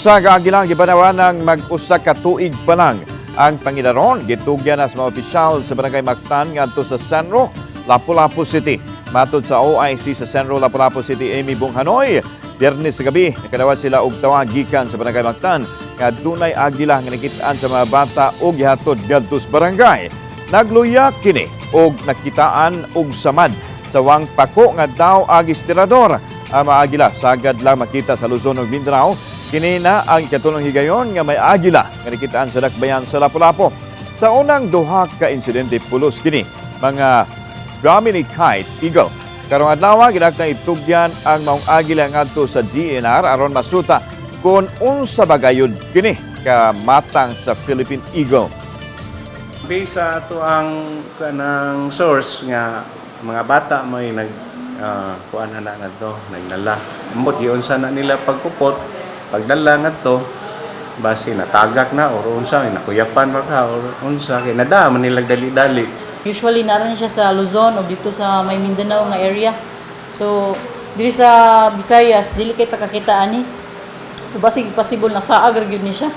Usa ka agila gibanawan ng mag-usa ka tuig pa lang ang pangidaron, gitugyan na sa mga opisyal sa Barangay Mactan ngadto sa San Roque, Lapu-Lapu City. Matod sa OIC sa San Roque, Lapu-Lapu City, Amy Bonghanoy, Biyernes sa gabi, nakadawat sila og tawag gikan sa Barangay Mactan nga dunay agila nga nakitaan sa mga bata og gihatod ngadto sa barangay. Nagluya kini og nakitaan og samad sa wang pako nga daw ag estirador. Ang mga agila sagad lang makita sa Luzon ug Mindanao. Kini na ang ikatulong higayon nga may agila nga nakitaan sa dakbayan sa Lapu-Lapu. Sa unang duha ka insidente, pulos kini mga Brahminy Kite Eagle. Karong adlaw, ginaktang itugyan ang maong agila ngadto sa DENR aron masuta kung unsa ba gayud kini ka matang sa Philippine Eagle. Based sa ato ang kanang source nga mga bata may nag kuan na ngadto, nagdala. Ambot giunsa na nila pagkupot, pagdala ngadto, base natagak na or unsa, nakuyapan ba ka or unsa, kay nadaa man nila dali-dali. Usually naran siya sa Luzon o dito sa may Mindanao nga area. So diri sa Visayas, dili kay ta kakita ani. So basig possible na saag ra gyud ni siya.